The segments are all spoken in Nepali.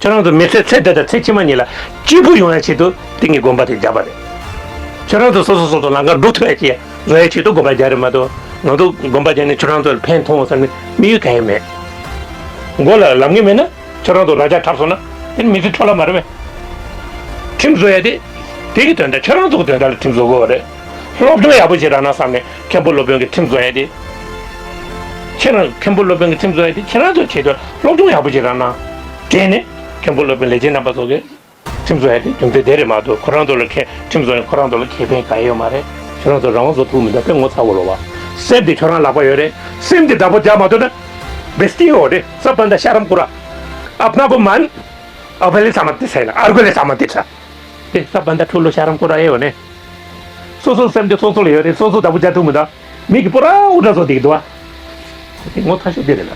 저랑도 메세 세다다 세치만이라 지부 용해치도 띵이 곰바티 잡아래. 저랑도 소소소도 나가 루트에지 로에치도 곰바자르마도 너도 곰바자네 저랑도 팬통어서는 미유가이메. 골라 람기메나 저랑도 라자 탑소나 미스 털어 말으면 팀 줘야 돼. 되게 된다. 저랑도 된다. 팀 줘고 그래. 로브도 아버지라나 삼네 캠블로 병에 팀 줘야 돼. 저는 캠블로 병에 팀 줘야 돼. 저랑도 제대로 로브도 아버지라나 되네. 캠블로 병 레전드 나빠서게 팀 줘야 돼. 좀더 데려마도 코란도를 이렇게 팀 줘야 코란도를 개변 가요 말해. 저랑도 라고서 도움이 돼. 못 사고로 와. 쌤들 저랑 나봐요래. 쌤들 나보 자마도는 베스티오래. 서반다 샤람꾸라. 앞나보만 앞에 사마티 사이나 알고래 사마티 사. 예, 사반다 툴로 샤람꾸라 해요네. 소소 쌤들 소소래요래. 소소 다부자 두무다. 미기 보라 우라서 되기도와. 못 하시 되려나.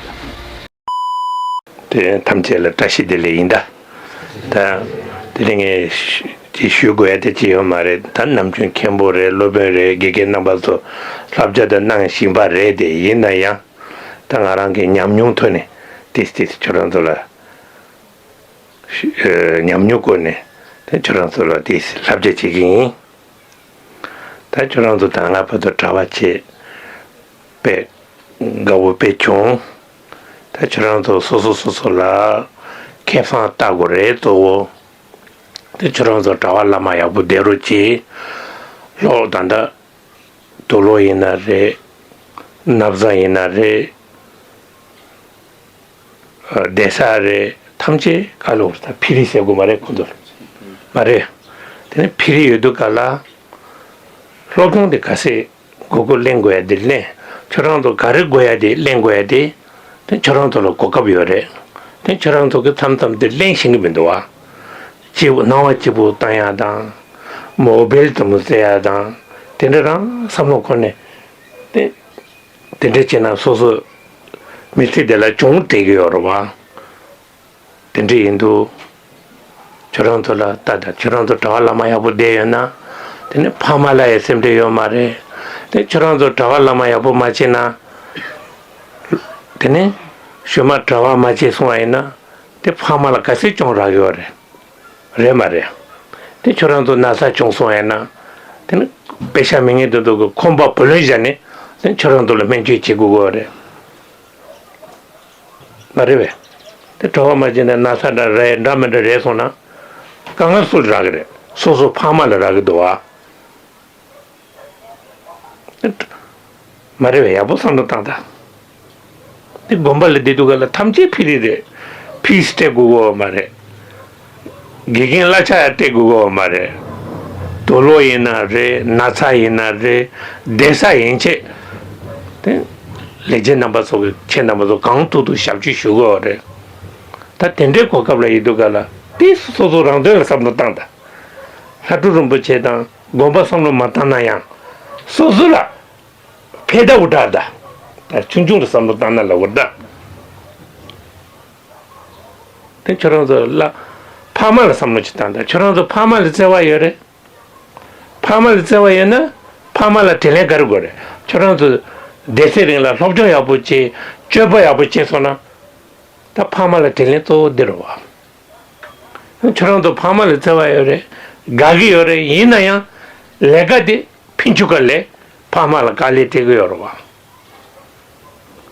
네, 탐제를 다시 들려인다. 다 들링에 지슈고야 되지요 말에 단 남준 캠보레 로베레 게게 남바서 랍자다 낭 신바레 데 이나야. 당아랑게 냠용토네. 디스티스 저런돌라. 냠용고네. 저런돌라 디스 랍제지기. 다 저런도 당아파도 잡았지. 배 가고 배총. 다 저런도 소소소소라 개ፋ 따고래 또. 다 저런도 잡았라마야 부대로지. 로단다 돌로이나레 납자이나레 대사를 탐지 갈로 없다 피리 세고 말해 건들 말해 근데 피리 유도 갈라 로동데 가세 고글 랭고야 될래 저랑도 가르고야 돼 랭고야 돼 저랑도 고급이래 근데 저랑도 그 탐탐들 랭싱이면도 와 지부 나와 지부 땅야다 모빌도 무세야다 데네랑 삼로코네 데데체나 소소 미티델라 좀 되게 여러봐. 근데 인도 저런돌라 따다 저런도 더할라마야 보대요나. 근데 파말라에 셈대요 말에. 근데 저런도 더할라마야 보 마치나. 근데 쇼마 더와 마치 소아이나. 근데 파말라 가시 좀 라요래. 그래 말이야. 근데 저런도 나사 좀 소아이나. 근데 배샤밍에도 그 콤바 벌리잖니. 근데 저런도를 맨쥐 지고 그래. 말해. 더 맞이나 나사다 레 남의 레소나 강한 소리라 그래. 소소 파마를 하기도 와. 말해. 야보상도 땅다. 이 bombal레 데두가라 탐지 피리데 피스테 구고 말해. 기긴 라차 때 구고 말해. 돌로이나레 나사이나레 데사인체 레전 넘버 속 채널도 강도도 샵지 쉬고래. 다 텐데 고갑라 이도가라. 디스 소소랑들 삼도 땅다. 하두름 부채당 고바 삼로 마타나야. 소소라 페다 우다다. 충충도 삼도 땅나라 우다. 저런도 라 파마를 삼로 치단다. 저런도 파마를 제와요래. 파마를 제와요나 파마를 텔레가르고래. 저런도 대세링라 롭정야 보지 쩨봐야 보지서나 다 파마를 텔레 또 들어와. 저런도 파마를 제와요래. 가기요래 이나야 레가디 핀추갈래 파마를 갈리 되고 여러와.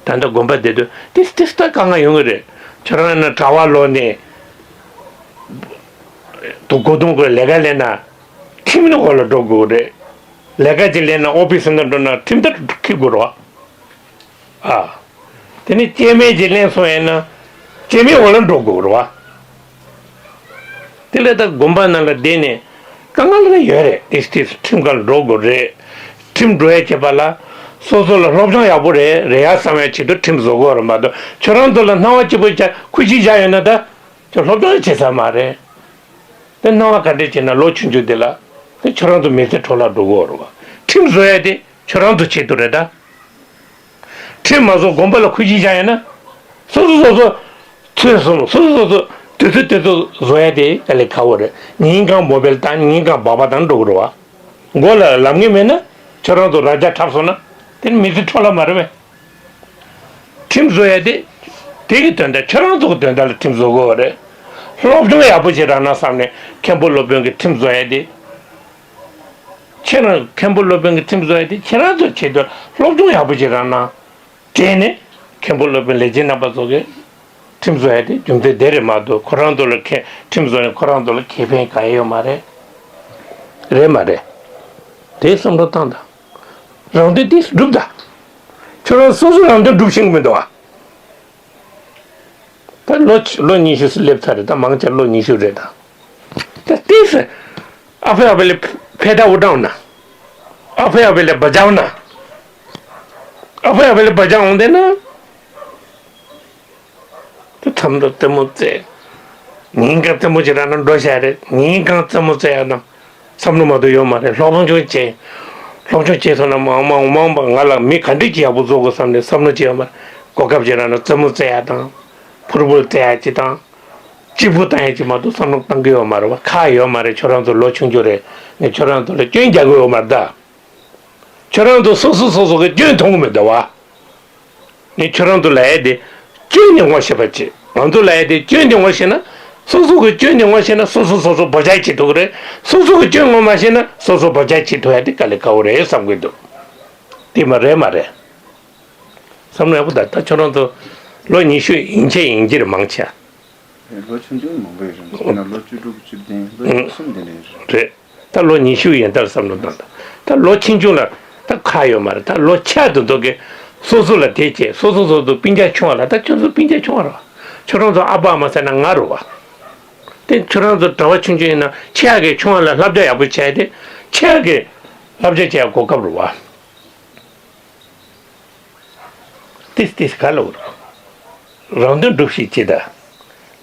단도 곰바데도 디스티스타 강아 용어래. 저런은 자왈로네 또 고동을 레갈레나 팀는 걸로 도고 그래. 레가질레나 오피스너도나 팀도 키고로 아 근데 제메질레 소에나 제메 올은 도고로 와 들레다 곰바나라 데네 강갈레 여래 디스티스 팀갈 로고레 팀 도에 제발라 소소로 롭정 야보레 레야 사메치도 팀 조고르마도 저런돌라 나와치 보자 쿠지자야나다 저 롭정 제사 말에 된 나와 가데치나 로춘주들라 저런도 메세 돌아 도고르와 팀 줘야 돼 저런도 제도래다 팀 마저 곰발로 쿠지자야나 소소소 소소소 뜨뜨뜨 줘야 돼 갈래 가오래 니가 모벨 단 니가 바바단 도고르와 골라 람기면은 저런도 라자 탑소나 된 메세 돌아 말에 팀 줘야 돼 되게 된다 저런도 된다 팀 줘고래 롭종의 아버지라나 삼네 캠볼로 병게 팀 줘야 돼 채는 캠볼로 병게 팀 줘야 돼 채나도 제대로 롭종의 아버지라나 걔네 캠볼로 병 레전드 바속에 팀 줘야 돼 좀더 내려마도 코란돌을 팀 줘는 코란돌을 개변 가요 말해 그래 말해 대성도 탄다 라운드 디스 룹다 저런 소소한데 룹싱면도 와 다 로니슈 슬랩타르다 망자 로니슈레다 다 디스 앞에 앞에 페다 오다우나 앞에 앞에 바자우나 앞에 앞에 바자운데나 또 탐도 때문에 니가 때문이라는 로샤레 니가 때문에야나 삼루마도 요마레 로봉조체 로봉조체서나 마마마마가 미 간디지 아부조고 삼네 삼루지야마 고갑지라는 때문에야다 프로볼 때야지다 지부다야지마도 삼루 당겨요 말아 카요 말에 저런도 로충조래 네 저런도 쩐자고 말다 저런도 소소소소가 쩐 통음에다 와네 저런도 라야돼 쩐영 와셔봤지 안도 라야돼 쩐영 와시나 소소가 쩐영 와시나 소소소소 버자이치도 그래 소소가 쩐영 와시나 소소 버자이치도 해야 돼 깔래 가오래 삼고도 말해 삼루야보다 다 저런도 로니슈 인체를 망치야. 로춘도 뭔가 이런. 로추도 집된 로춘되네. 그래. 다 로니슈 연달 삼는다. 다 로친주나 다 가요 말아. 다 로차도 도게 소소라 대체 소소소도 빈자 총알아. 다 전소 빈자 총알아. 저런도 아바마사나 나로와. 된 저런도 다와춘주나 치하게 총알라 랍자야 붙여야 돼. 치하게 랍자야 고갑으로 와. 티스 칼로. 라운드 둡시치다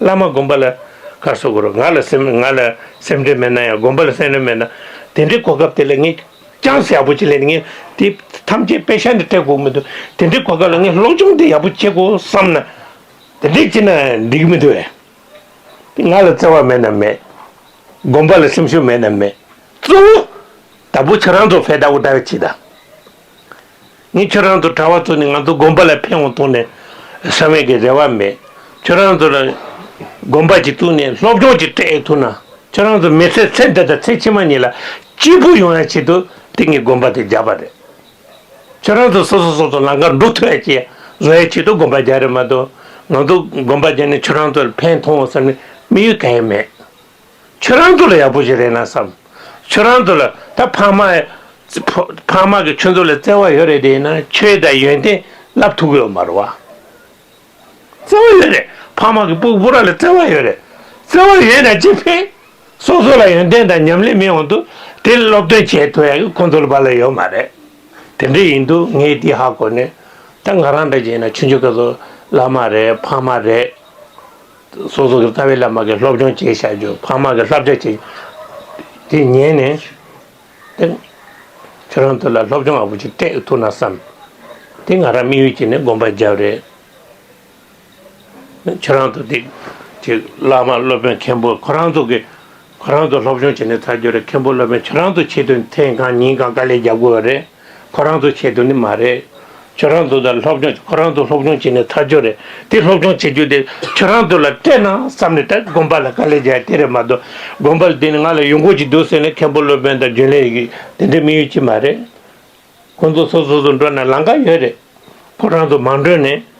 라마 곰발라 가서고로 ngala semde menaya gombala sene mena tende kokaptelengi chance abuchilengi ti tamje patient te gomedo tende kogalangi lojungde abuchego samna tende china digmedoe ngala tsawa mename gombala simshu mename tsu tabu charando feda udavechida ni charando tawato ni ngado gombala penotone samege jawame 저런들 곰바지 투네 롭조지 때투나 저런들 메세 센터다 체치만이라 지부 용하지도 띵이 곰바지 잡아래 저런들 소소소도 나가 루트야지 저에치도 곰바자르마도 너도 곰바지는 저런들 팬통어선 미유게메 저런들 야부지레나 삼 저런들 다 파마게 춘돌에 때와 열에 되나 최다 연대 랍투고 말와 저래 파마게 부부라를 저래 저래나 집에 소소라 연대다 냠레 메온도 텔롭데 제토야 컨트롤 발레요 말에 근데 인도 네디 하고네 땅가란데 제나 춘주가도 라마레 파마레 소소가 타벨라마게 롭종 제샤죠 파마게 랍제지 디니네 저런들라 롭종 아버지 때 토나삼 띵가라 미위치네 곰바자레 저런도 지 라마 로벤 캠보 코란도게 코란도 롭종 전에 타저레 캠보 로벤 저런도 체든 텐가 닌가 갈래 자고래 코란도 체든이 말에 저런도다 롭종 코란도 롭종 전에 타저레 티 롭종 체주데 저런도라 테나 삼네타 곰발라 갈래 자 테레마도 곰발 되는 알에 용고지 도세네 캠보 로벤다 전에 데데 미치 말에 콘도 소소도나 랑가 여레 코란도 만드네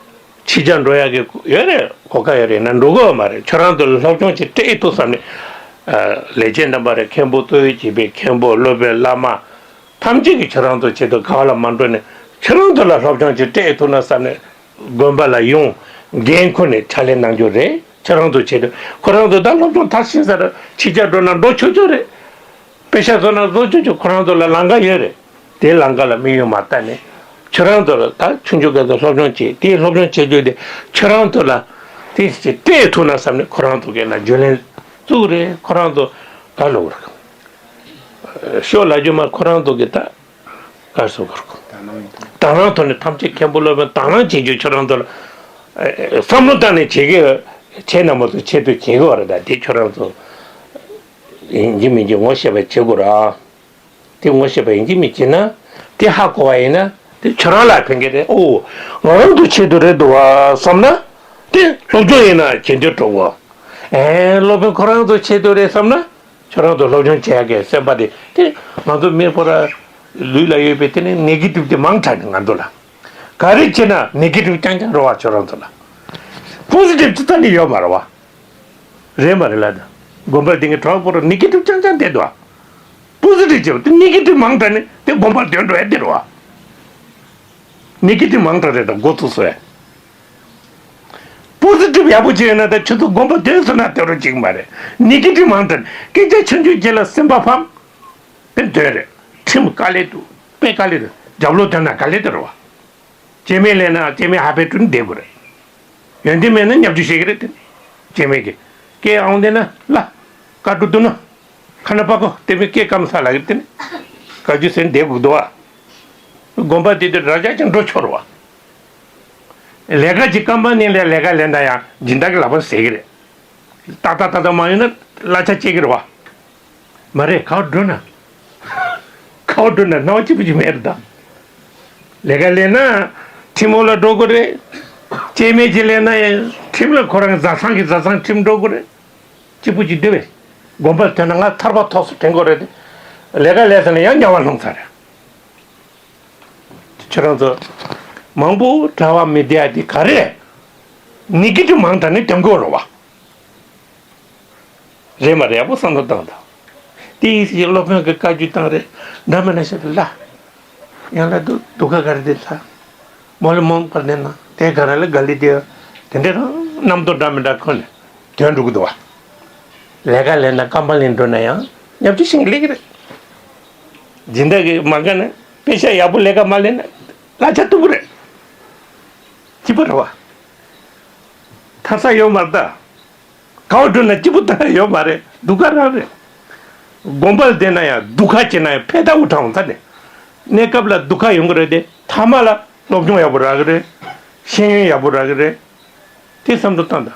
치전 로야게 여래 고가여래 난 로고 말해 저런들 롭종치 때또 삼네 레전드 말에 캠보도 집에 캠보 로베 라마 탐지기 저런도 제도 가라 만드네 저런들 롭종치 때또 나삼네 곰발라 용 겐코네 찰렌낭조레 저런도 제도 그런도 다 롭종 다신사라 치자도나 놓쳐줘래 배샤도나 놓쳐줘 그런도 랑가 여래 대 랑가라 미요 맞다네 저런들 다 충족해서 롭종치 디 롭종치 줘데 저런들라 디스 때 투나 삼네 코란도게나 줄렌 투레 코란도 갈로 그렇고 쇼라주마 코란도게다 가서 그렇고 다나토네 탐지 캠볼로면 다나 제주 저런들 삼로단에 제게 제나모도 제도 제거하다 디처럼도 인지미지 원시에 제거라 디 원시에 인지미지나 디 하고와이나 저럴라 팽게데 오 너도 제도래도 와 섬나 데 로조이나 견뎌도 로빈 코랑도 제도에 섬나 저랑도 로전 제하게 셈바디 나도 메보라 루이라 예베테네 네게티브데 망타는 안돌라 가르치나 네게티브 짱짱로 와 저런돌라 포지티브 뜻하니 요 말와 레마르라다 곰발 딩게 트라우보로 네게티브 짱짱 대도 포지티브 네게티브 망타네 데 곰발 된도 해대로 네게티브 망타래다 고투소에 포지티브 야부지에나다 저도 곰발 된서나 때로 지금 말해 네게티브 망타 그게 천주 jel라 셈바팜 벤테레 팀 깔레도 빼 깔레도 잡로잖아 깔레더와 제메레나 제메 하베트는 되버려 연디면은 nhập 주시기래 제메게 게 아운데나 라 까두두나 하나바고 때문에 게 감사라겠더니 가지센 대부도와 곰바디들 라자짱 도쳐로와 내가 직감만이 내가 렌다야 진다게 라버 세기래 따따따다 마이는 라차 체기로 와 말해 가두나 가두나 나오지 부지 메르다 내가 레나 팀올라 도고래 제메질레나 팀을 거랑 자상 팀 도고래 지부지 되베 곰발 타나가 타르바 토스 된 거래 내가 레서는 양양한 농사래 저런서 망부 타와 미디아디 가래 니기도 망다네 땡고로 와 제마레야 보상도 당다 티 일로면 그 까지 당래 나면에서라 양라도 도가 가르데다 몰몬 પર데나 તે ઘરલે ગલી દે તેને નામ તો ડામેડા કોને ધ્યાન રૂક દવા લેગા લેના કમલ ઇન્ટો નયા યપટી સિંગલી કરે જિંદગી મગન પેશા યાબુ લેગા માલેને લાચા તુબરે ચીપરવા થાસા યો મારતા કાવડુને ચીપુતા યો મારે દુકારારે ગોંબલ દેનાયા દુખા ચેનાય ફેદા ઉઠાઉં થાને ને કબલા દુખા યુંગરે દે થામાલા 높은 야보라 그래 신이 야보라 그래 대삼도 탄다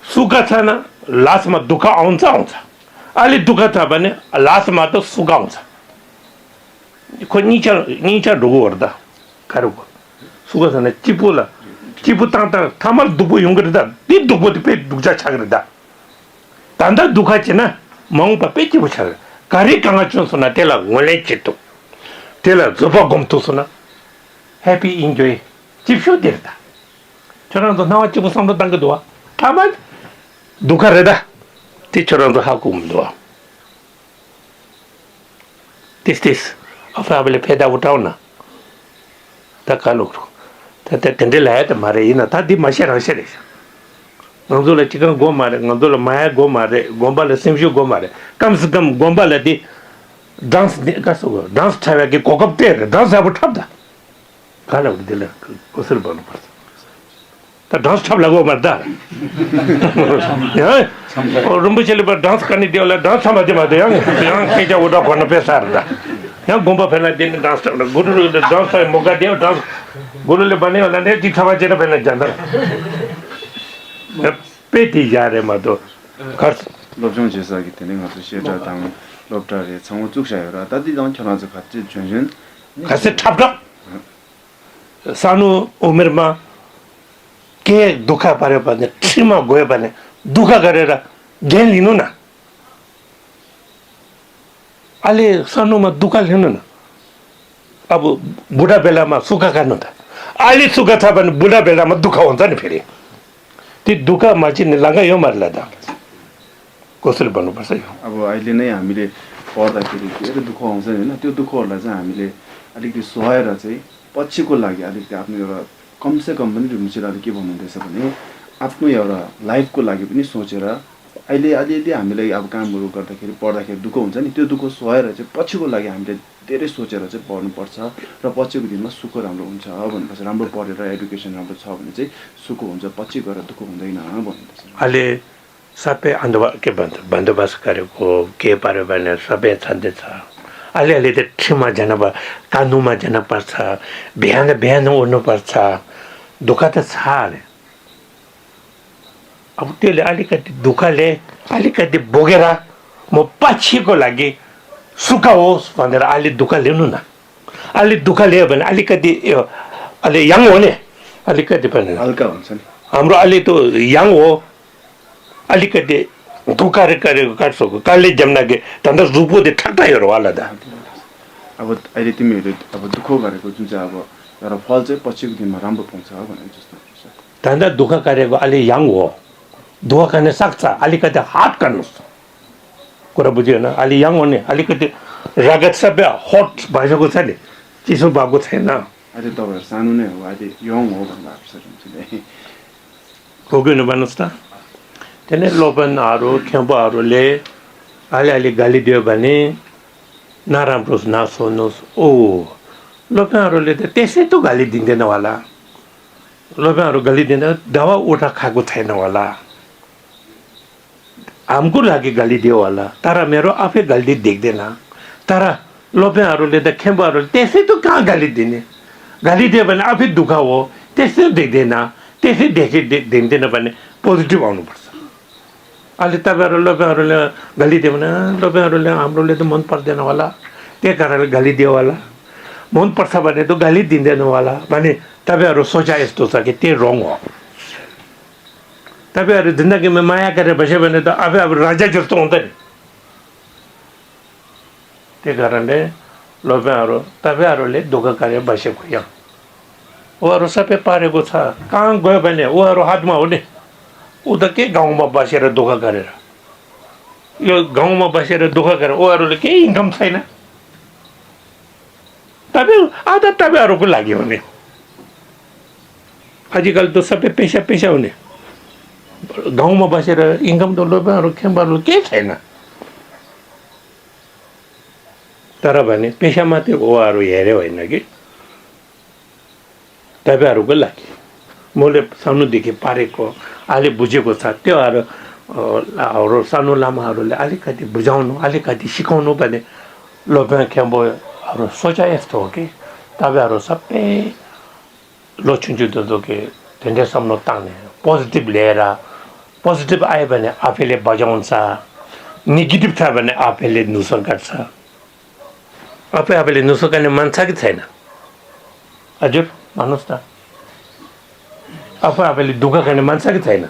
수가타나 라스마 두카 온자 알리 두카타바네 라스마도 수가 온자 그 니차 누구 워다 가르고 수가타나 찌불라 찌부 땅땅 타말 두부 용거다 니 두부도 빼 누자 차그러다 단다 두카치나 멍바 빼찌부 차그 가리 강아촌소나 tel라 원래 찌도 tel라 zopa gomtusuna happy enjoy 집쇼 되다 저런도 나와 집은 상도 당거도와 다만 누가래다 티처럼도 하고 움도와 this 아파블레 페다 우타오나 다칼로로 다때 텐델라야 마레이나 다디 마셔라 셔레 너도라 지금 고마레 너도라 마야 고마레 곰발레 심슈 고마레 감스감 곰발레디 danse 가서 danse 타야게 고급대 danse 하고 탑다 가라 우리들 고슬 보는 거. 다 danse 탑라고 말다. 야, rum부실에 봐 danse करने दिया danse समझ में आते हैं कि जो उड़ा करने पे सारदा. यहाँ गोंबा फैला दिन danse गुरु danse मौका दिया danse गुरु ले बने वाला ने दिखावा जेना फैला जाता. पेटी जा रहे मतो खर्च 럽정 제사기 때문에 가서 시에다 당 럽다리 정우 쭉샤요라 다디던 전화서 같이 준준 가서 탑다 सानु उमेरमा के दुखा पारे भने ठिमा गयो भने दुखा गरेर ज्ञान लिनु न अहिले सानुमा दुखा लिनु न अब बुढा बेलामा सुख गर्नु त अहिले सुख छ भने बुढा बेलामा दुख हुन्छ नि फेरि त्यो दुखमा चाहिँ लगा यो मर्ला त कसरी भन्नुपर्छ यो अब अहिले नै हामीले पढ्दाखेरि के दुख आउँछ हैन त्यो दुखहरुलाई चाहिँ हामीले अलिकति सहाएर चाहिँ पछिको लागि अलिकति आफ्नो एउटा कमसे कम पनि रुचिराले के भन्नुहुँदैछ भने आफ्नो एउटा लाइफको लागि पनि सोचेर अहिले अलिअलि हामीलाई अब कामहरु गर्दाखेरि पढ्दाखेरि दुःख हुन्छ नि त्यो दुःख सहाएर चाहिँ पछिको लागि हामीले धेरै सोचेर चाहिँ पढ्नुपर्छ र पछिको दिनमा सुख राम्रो हुन्छ भन्नुपर्छ राम्रो पढेर एजुकेसन राम्रो छ भने चाहिँ सुख हुन्छ पछि गएर दुःख हुँदैन भन्नुहुन्छ अहिले सबै के भन्छ बन्दोबस्त गरेको के पार्यो भने सबै छँदैछ अलिअलि त ठिमा जान कानुमा जानुपर्छ बिहान उड्नुपर्छ दुःख त छ अरे अब त्यसले अलिकति दुःखले अलिकति बोकेर म पछिको लागि सुख होस् भनेर अलि दुःख लिनु न अलि दुःख लियो भने अलिकति अलि यङ हुने अलिकति पनि हल्का हुन्छ नि हाम्रो अलि त यङ हो अलिकति धोकारे गरेको काट्छको कालले जम्नाके धन्दा रूपो दे ठट्टाइहरू वाला दा अब अहिले तिमीहरूले अब दुःख गरेको जुन चाहिँ अब एउटा फल चाहिँ पछिको दिनमा राम्रो पाउँछ भनेर जस्तो लाग्छ। धन्दा दुःख गरेको अलि यङ हो दुःख गर्न सक्छ अलिकति हात गर्नुहोस् कुरा बुझ्यो होइन अलि यङ हो नि अलिकति रगत सबै हट भइसकेको छ नि चिसो भएको छैन अहिले तपाईँहरू सानो नै हो अहिले यङ हो भन्नुभएको छ पुग्नु भन्नुहोस् त त्यही लोभनहरू खेम्पाहरूले अलिअलि गाली दियो भने नराम्रो नसोच्नुहोस् ओ लोभनहरूले त त्यसै त गाली दिँदैन होला लोभनहरू गाली दिँदैन दवा उठा खाएको छैन होला हाम्रो लागि गाली दियो होला तर मेरो आफै गाली देख्दैन तर लोभनहरूले त खेम्पाहरूले त्यसै त कहाँ गाली दिने गाली दियो भने आफै दुःख हो त्यसै देख्दैन त्यसै देख्दैन भने पोजिटिभ आउनुपर्छ अहिले तपाईँहरू लोभेहरूले गाली दियो भने लोभेहरूले हाम्रोले त मन पर्दैन होला त्यही कारणले गाली दियो होला मनपर्छ भने त गाली दिँदैन होला भने तपाईँहरू सोचाइ यस्तो छ कि त्यो रङ हो तपाईँहरू जिन्दगीमा माया गरेर बस्यो भने त आफै अब राजा जस्तो हुन्छ नि त्यही कारणले लोभेहरू तपाईँहरूले दुःख गरेर बसेको यहाँ उहाँहरू सबै पारेको छ कहाँ गयो भने उहाँहरू हातमा हो नि ऊ त के गाउँमा बसेर दुःख गरेर यो गाउँमा बसेर दुःख गरेर उहाँहरूले केही इन्कम छैन आधा तपाईँहरूको लागि हो नि आजकल त सबै पैसा पैसा हुने गाउँमा बसेर इन्कम त लोभहरू खेम्बाहरू केही छैन तर भने पैसा मात्रै उहाँहरू हेऱ्यो होइन कि तपाईँहरूको लागि मैले सानोदेखि पारेको अहिले बुझेको छ त्योहरू सानो लामाहरूले अलिकति बुझाउनु अलिकति सिकाउनु भने लोभ्या खेम्बोहरू सोचाइ यस्तो हो कि तपाईँहरू सबै लोचुन्चु के झन्डैसम्म तान्ने पोजिटिभ लिएर पोजिटिभ आयो भने आफैले बजाउँछ नेगेटिभ छ भने आफैले नुसो काट्छ आफैले नुसो काट्ने मान्छ कि छैन हजुर भन्नुहोस् न आफैले दुःख गर्ने मान्छ कि छैन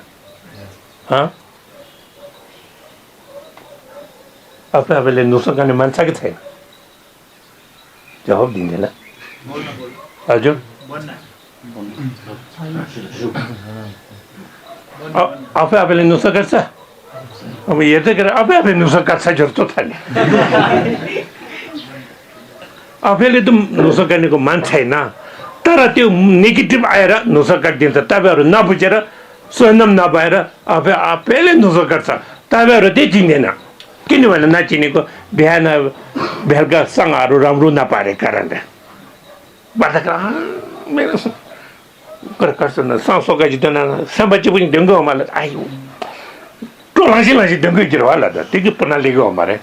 आफैले नुसो गर्ने मान्छ कि छैन जवाब दिँदैन हजुर आफैले नुसो काट्छ अब हेर्दै गरेर आफै नुसो काट्छ जस्तो छ नि आफैले त नुसो काट्नेको मान छैन तर त्यो नेगेटिभ आएर नुसो काटिदिन्छ तपाईँहरू नबुझेर स्वयं नभएर आफैले नुसो काट्छ तपाईँहरू त्यही चिन्दैन किनभने नचिनेको बिहान बेलुका सँगहरू राम्रो नपारेको कारणले मेरो काट्छु न सौकाजी त बच्चे पनि डेङ्गु हमारे आयो टोलासी लासी डेङ्गु गिर होला त त्यो प्रणालीको हमारे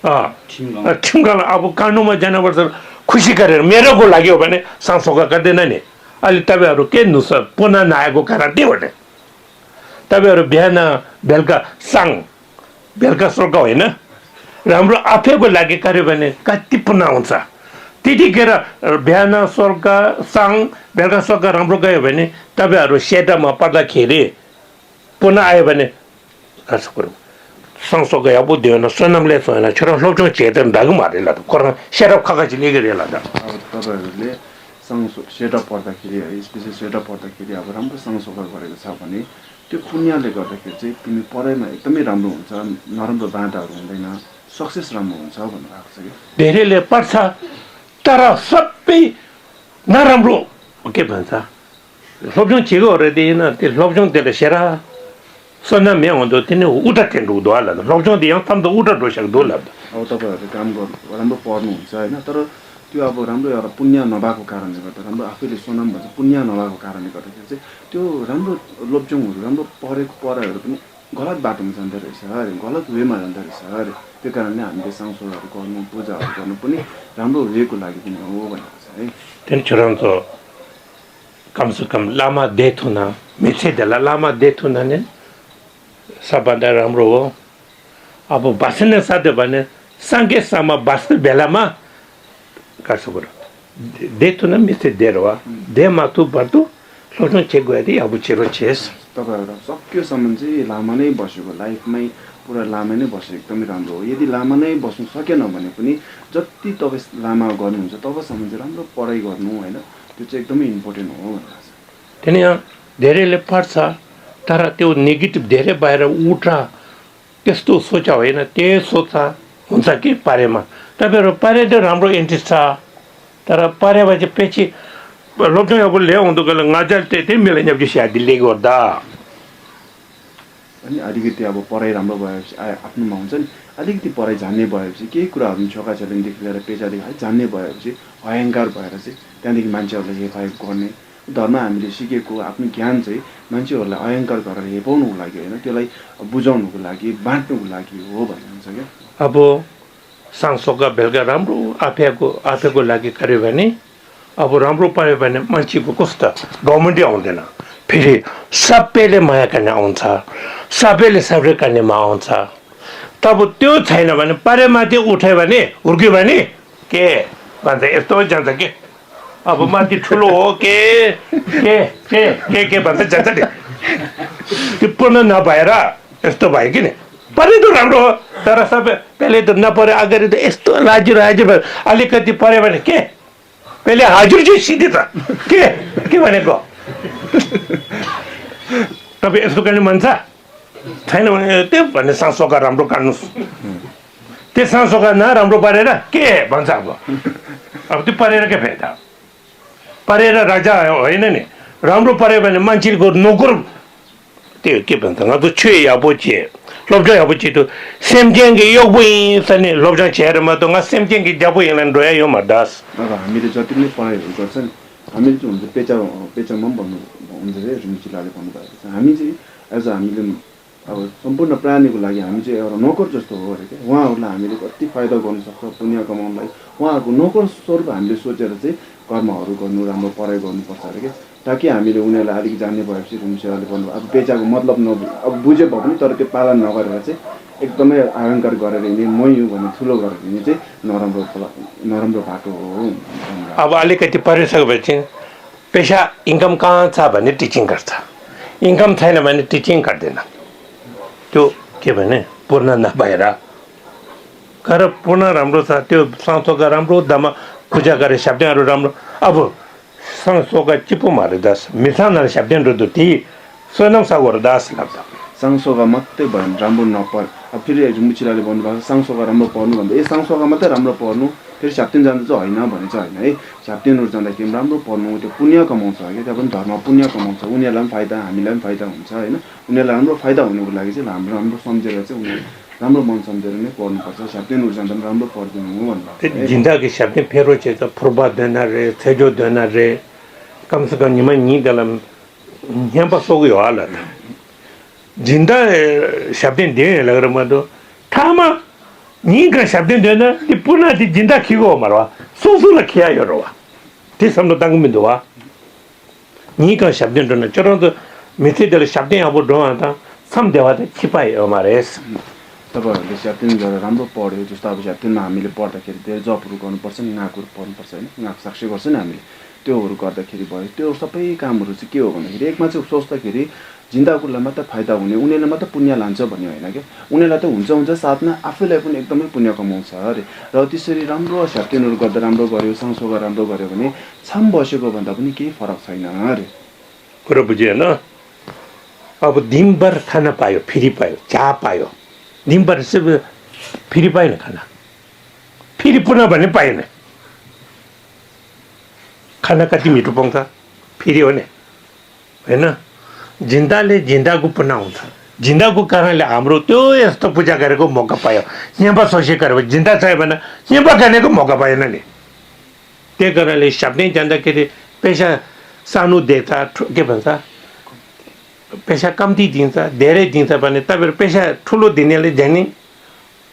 छिमगाउँमा अब कानुमा जानुपर्छ खुसी गरेर मेरोको लागि हो भने सासोका गर्दैन नि अहिले तपाईँहरू के नुस पुनः नआएको कारण त्यही हो नि तपाईँहरू बिहान बेलुका बेलुका सोर्का होइन राम्रो आफैको लागि गर्यो भने कति पुनः आउँछ त्यतिखेर बिहान सोर्का बेलुका सोर्का राम्रो गयो भने तपाईँहरू सेटामा पर्दाखेरि पुनः आयो भने कुरो सँगसँगै अब दिएन सोनामले छोएन छोरा लौटो चेतन धागो मारेला त कोरोना सेटअप खकाची लिगेला त अब तपाईँहरूले सेटअप पर्दाखेरि है स्पेसली सेटअप पर्दाखेरि अब राम्रो सँगसँगै गरेको छ भने त्यो पुण्यले गर्दाखेरि चाहिँ तिमी पढाइमा एकदमै राम्रो हुन्छ नराम्रो बाटाहरू हुँदैन सक्सेस राम्रो हुन्छ भन्नुभएको छ कि धेरैले पढ्छ तर सबै नराम्रो के भन्छ लप्चुङ छिगोहरू दिएन त्यो लप्चुङ त्यसले सेरा सोना म्या हुँदो तिनी उठा टेन्डु हुँदो होला लप्चुङ दिए तम त उठा डोसेको होला अब तपाईँहरूले काम गर्नु राम्रो पढ्नुहुन्छ होइन तर त्यो अब राम्रो एउटा पुण्य नभएको कारणले गर्दा राम्रो आफैले सोनाम भन्छ पुण्य नभएको कारणले गर्दाखेरि चाहिँ त्यो राम्रो लोप्चुङहरू राम्रो पढेको पढाइहरू पनि गलत बाटोमा जाँदो रहेछ अरे गलत वेमा जाँदो रहेछ अरे त्यो कारणले हामीले सांसोहरू गर्नु पूजाहरू गर्नु पनि राम्रो वेको लागि पनि हो भनेको छ है त्यहाँदेखि छोराउनु त कमसेकम लामा डेथ हुन मिसेदेला लामा डेथ हुन नै सबभन्दा राम्रो हो अब बाँच्न साध्यो भने साङ्गेसम्म बाँच्ने बेलामा गर्छु कुरो डेथ हुन मिसे डेर हो दे माथु बर्तु लोटो चेक गयो अब छिरो चेस तपाईँहरू सकेसम्म चाहिँ लामा नै बसेको लाइफमै पुरा लामा नै बसेको एकदमै राम्रो हो यदि लामा नै बस्नु सकेन भने पनि जति तपाईँ लामा गर्नुहुन्छ तबसम्म चाहिँ राम्रो पढाइ गर्नु होइन त्यो चाहिँ एकदमै इम्पोर्टेन्ट हो भनेर लाग्छ त्यहाँदेखि यहाँ धेरैले पढ्छ तर त्यो नेगेटिभ धेरै बाहिर उठ त्यस्तो सोच होइन त्यही सोच हुन्छ कि पारेमा तपाईँहरू पारे त राम्रो इन्ट्रेस्ट छ तर पारेमा चाहिँ पछि लोग्ने अब ल्याउँदो गएर ngajar त्यही मिलाइन्छ पछि दिल्ली गर्दा अनि अलिकति अब पढाइ राम्रो भएपछि आफ्नोमा हुन्छ नि अलिकति पढाइ जान्ने भएपछि केही कुराहरू छोकाछोलीदेखि लिएर पेसादेखि जान्ने भएपछि अहङ्कार भएर चाहिँ त्यहाँदेखि मान्छेहरूलाई हेपाहेप गर्ने धर्म हामीले सिकेको आफ्नो ज्ञान चाहिँ मान्छेहरूलाई अहङ्कार गरेर हेपाउनुको लागि होइन त्यसलाई बुझाउनुको लागि बाँड्नुको लागि हो भन्ने हुन्छ क्या अब सांसोका बेलुका राम्रो आफैको लागि गर्यो भने अब राम्रो पायो भने मान्छेको कस्तो गभर्मेन्टै आउँदैन फेरि सबैले माया गर्ने आउँछ सबैले सबै गर्नेमा आउँछ तब त्यो छैन भने पारेमाथि उठ्यो भने हुर्क्यो भने के भन्छ यस्तो जान्छ के अब माथि ठुलो हो के भन्छ जान्छ नि त्यो पूर्ण नभएर यस्तो भयो कि नि पढ्ने त राम्रो हो तर सबै पहिले त नपढ्यो अगाडि त यस्तो लाजिर भयो अलिकति पढ्यो भने के पहिले हजुर चाहिँ सिधै त के भनेको तपाईँ यस्तो गर्ने मन छ छैन भने त्यो भन्ने सांसोका राम्रो काट्नुहोस् त्यो सांसोका नराम्रो पारेर के भन्छ अब त्यो परेर के फाइदा परेर राजा होइन नि राम्रो पऱ्यो भने मान्छेको नोकर त्यो के भन्छ न त छुए अब चे लब्जा अब चे त सेमजेङ्गे यो बुइ सने लब्जा छेरमा त सेमजेङ्गे जब यलन रोया यो मदास अब हामीले जति पनि पढाइहरू गर्छ नि हामीले चाहिँ हुन्छ पेचामा पनि भन्नु हुन्छ है रुचिलाले भन्नुभएको छ हामी चाहिँ एज हामीले अब सम्पूर्ण प्राणीको लागि हामी चाहिँ एउटा नोकर जस्तो हो अरे क्या उहाँहरूलाई हामीले कति फाइदा गर्नु सक्छ पुण्य कमाउनलाई उहाँहरूको नोकर स्वरूप हामीले सोचेर चाहिँ कर्महरू गर्नु राम्रो पढाइ गर्नुपर्छ अरे क्या ताकि हामीले उनीहरूलाई अलिक जान्ने भएपछि रुम्सेवाले भन्नु अब पेचाको मतलब अब बुझे भए पनि तर त्यो पालन नगरेर चाहिँ एकदमै अहङ्कार गरेर हिँड्ने मै हुँ भन्ने ठुलो गरेर हिँड्ने चाहिँ नराम्रो बाटो हो अब अलिकति परिसकेपछि पेसा इन्कम कहाँ छ भने टिचिङ गर्छ इन्कम छैन भने टिचिङ गर्दैन त्यो के भने पूर्ण नभएर तर पूर्ण राम्रो छ त्यो संस्थाका राम्रो दाममा पूजा गरे शब्दहरू राम्रो अब संस्थाका चिपो मारे दास मिसानहरू शब्दहरू दुटी सोनम सागर दास लाग्छ सांसोगा मात्रै भयो भने राम्रो नपढ अब फेरि मुचिलाले भन्नुभएको सांसोगा राम्रो पढ्नु भन्दा ए सांसोगा मात्रै राम्रो पढ्नु फेरि छाप्तिन जाँदा चाहिँ होइन भने चाहिँ होइन है छाप्तिनहरू जाँदाखेरि राम्रो पढ्नु त्यो पुण्य कमाउँछ क्या त्यहाँ पनि धर्म पुण्य कमाउँछ उनीहरूलाई पनि फाइदा हामीलाई पनि फाइदा हुन्छ होइन उनीहरूलाई राम्रो फाइदा हुनुको लागि चाहिँ हाम्रो राम्रो सम्झेर चाहिँ उनीहरू राम्रो मन सम्झेर नै पढ्नुपर्छ छाप्तिनहरू जाँदा पनि राम्रो पढिदिनु हो भन्नु जिन्दगी छाप्तिन फेरो चाहिँ त फुर्बा देना रे थेजो देना रे कमसेकम निमै नि दलम यहाँ बसोगो हो हालत जिंदा शब्दन दे लगर मदो थामा नी का शब्दन देना कि पुनः दी जिंदा खिगो मरवा सोसु रखिया योरवा ते समनो तंग में दोवा नी का शब्दन देना चलो तो मिथे दल शब्दन अब दोवा था सम देवा ते छिपाए हमारे तपाईँहरूले स्याप्टिन गरेर राम्रो पढ्यो जस्तो अब स्याप्टिनमा हामीले पढ्दाखेरि धेरै जबहरू गर्नुपर्छ नि नाकहरू पढ्नुपर्छ होइन नाक साक्षी गर्छ नि हामीले त्योहरू गर्दाखेरि भयो त्यो सबै कामहरू चाहिँ के हो भन्दाखेरि एकमा चाहिँ सोच्दाखेरि जिन्दाकुलाई मात्रै फाइदा हुने उनीहरूले मात्रै पुण्य लान्छ भन्ने होइन क्या उनीहरूलाई त हुन्छ साथमा आफैलाई पनि एकदमै पुण्य कमाउँछ अरे र त्यसरी राम्रो स्याप्टिनहरू गर्दा राम्रो गर्यो सँगसँगै राम्रो गर्यो भने छाम बसेको भन्दा पनि केही फरक छैन अरे कुरो बुझिएन अब दिनभर खाना पायो फ्री पायो चा पायो दिनभर फ्री पाएन खाना फेरि पुनः भने पाएन खाना कति मिठो पाउँछ फेरि हो नि होइन जिन्दाले जिन्दाको पुनः आउँछ जिन्दाको कारणले हाम्रो त्यो यस्तो पूजा गरेको मौका पायो यहाँ सोचे गरेर जिन्दा चाहियो भने यहाँ गर्नेको मौका पाएन नि त्यही कारणले सबै जाँदाखेरि पैसा सानो देख्छ के भन्छ पैसा कम्ती दिन्छ धेरै दिन्छ भने तपाईँहरू पैसा ठुलो दिनेले जाने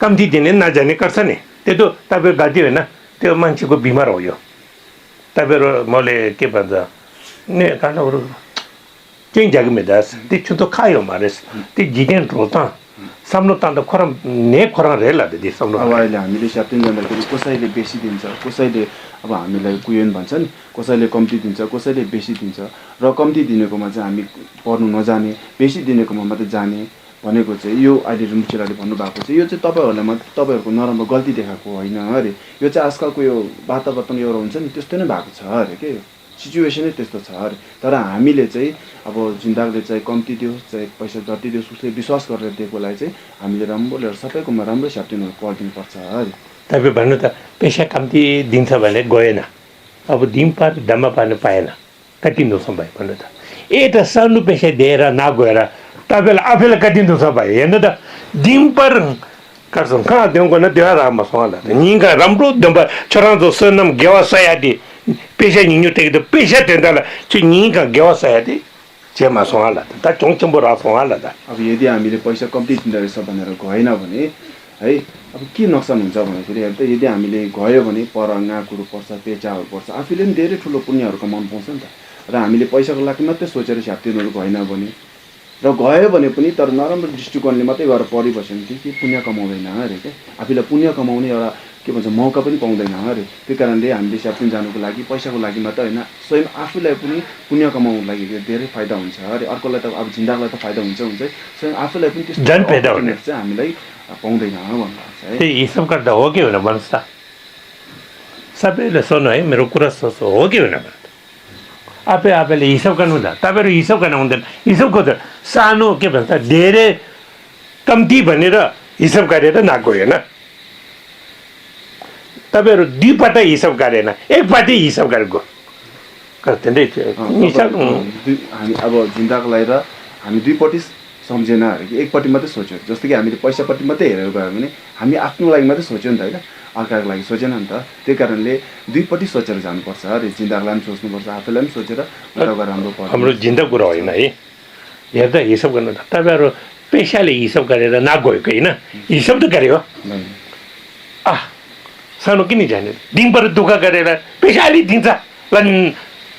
कम्ती दिने नजाने गर्छ नि त्यो त तपाईँहरू गल्ती होइन त्यो मान्छेको बिमार हो यो तपाईँहरू मैले के भन्छ ने काँडाहरू त्यही जग्गामा दास त्यो त खायो मारेस त्यो जितेन रोता सामनो तान्दा खोरा ने खोरा रेला दिदी सामनो अब अहिले हामीले स्याप्टिन जाँदाखेरि कसैले बेसी दिन्छ कसैले अब हामीलाई कुयन भन्छ नि, कसैले कम्ती दिन्छ कसैले बेसी दिन्छ, र कम्ती दिनेकोमा चाहिँ हामी पढ्नु नजाने, बेसी दिनेकोमा मात्रै जाने भनेको चाहिँ यो अहिले रुम्चेलाले भन्नुभएको चाहिँ यो चाहिँ तपाईँहरूलाई मात्रै तपाईँहरूको नराम्रो गल्ती देखाएको होइन अरे, यो चाहिँ आजकलको यो वातावरण एउटा हुन्छ नि त्यस्तो नै भएको छ अरे के, सिचुएसनै त्यस्तो छ अरे। तर हामीले चाहिँ अब जिन्दागले चाहिँ कम्ती दियो चाहे पैसा जति दियोस् उसले विश्वास गरेर दिएकोलाई चाहिँ हामीले राम्रो लिएर सबैकोमा राम्रो स्याप्टिनहरू पढिदिनुपर्छ अरे। तपाईँ भन्नु त पैसा कम्ती दिन्छ भने गएन, अब दिम पार डम्मा पार्नु पाएन, कति नोक्सान भयो भन्नु त। त सानो पैसा दिएर नगएर तपाईँलाई आफैलाई कति नोक्सान भयो हेर्नु त। दिम पर गर्छौँ कहाँ देउको न त्यो राम्रोसँग निका राम्रो दम्बा छोरा जस्तो नम गेवा सयादी पैसा निन्यो टेक त पैसा तेंदाला चाहिँ निका गेवा सयादी जेमा सोहाला त चोङचम्बो रासोहाला त। अब यदि हामीले पैसा कम्ती दिँदो रहेछ भनेर गएन भने है अब के नोक्सान हुन्छ भन्दाखेरि हेर्दा यदि हामीले गयो भने पर गाँकुरो पर्छ पेचाहरू पर्छ, आफूले पनि धेरै ठुलो पुण्यहरू कमाउनु पाउँछ नि त। र हामीले पैसाको लागि मात्रै सोचेर स्याप्टिनहरू गएन भने र गयो भने पनि तर नराम्रो दृष्टिकोणले मात्रै गएर पढिबस्यो भने के पुण्य कमाउँदैन अरे क्या, आफूलाई पुण्य कमाउने एउटा के भन्छ मौका पनि पाउँदैन अरे। त्यही कारणले हामीले स्याप्टिन जानुको लागि पैसाको लागि मात्रै होइन, स्वयं आफूलाई पनि पुण्य कमाउनुको लागि धेरै फाइदा हुन्छ अरे। अर्कोलाई त अब जिन्दागलाई त फाइदा हुन्छ स्वयं आफूलाई पनि त्यस्तो फाइदा हुने चाहिँ हामीलाई पाउँदैन भन्नुहुन्छ है। त्यही हिसाब गर्दा हो कि होइन भन्नुहोस् त, सबैले सुन्नु है मेरो कुरा सोच्नु हो कि होइन भन्नु। आफैले हिसाब गर्नु हुँदा तपाईँहरू हिसाब गर्नु हुँदैन, हिसाब गर्दा सानो के भन्छ धेरै कम्ती भनेर हिसाब गरेर नगएन, तपाईँहरू दुईपल्ट हिसाब गरेन एकपट्टि हिसाब गरेको हिसाब। हामी अब जिन्दाको लागि र हामी दुईपट्टि सम्झेन अरे कि एकपट्टि मात्रै सोच्यो, जस्तो कि हामीले पैसापट्टि मात्रै हेरेर गयो भने हामी आफ्नो लागि मात्रै सोच्यो नि त होइन, अर्काको लागि सोचेन नि त। त्यही कारणले दुईपट्टि सोचेर जानुपर्छ अरे, जिन्दागलाई पनि सोच्नुपर्छ आफैलाई पनि सोचेर उता राम्रो पर्छ। हाम्रो जिन्दा कुरा होइन है, हेर्दा हिसाब गर्नु त तपाईँहरू पैसाले हिसाब गरेर नगएको होइन, हिसाब त गऱ्यो सानो किन जाने दिनभरि दुःख गरेर पैसा अलि दिन्छ ल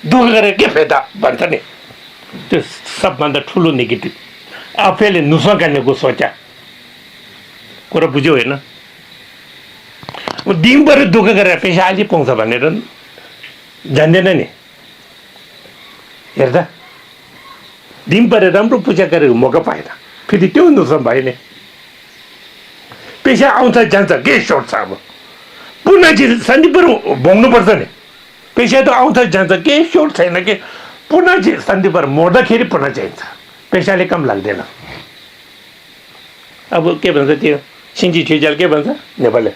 दुःख गरेर के फाइदा भन्छ नि, त्यो सबभन्दा ठुलो नेगेटिभ। आफैले नुसा गर्नेको सोचा कुरा बुझ्यो होइन, दिनभरि दुःख गरेर पैसा अलि पाउँछ भनेर जान्दैन नि। हेर्दा दिनभरि राम्रो पूजा गरेर मौका पाएन फेरि त्यो नुकसान भयो नि। पैसा आउँछ जान्छ के सोच छ, अब पुनः शान्ति पर भोग्नुपर्छ नि। पैसा त आउँछ जान्छ के सोच छैन कि पुनः शान्ति पर मर्दाखेरि पुनः चाहिन्छ, पैसाले कम लाग्दैन। अब के भन्छ त्यो सिन्जी छिजाल के भन्छ नेपालले,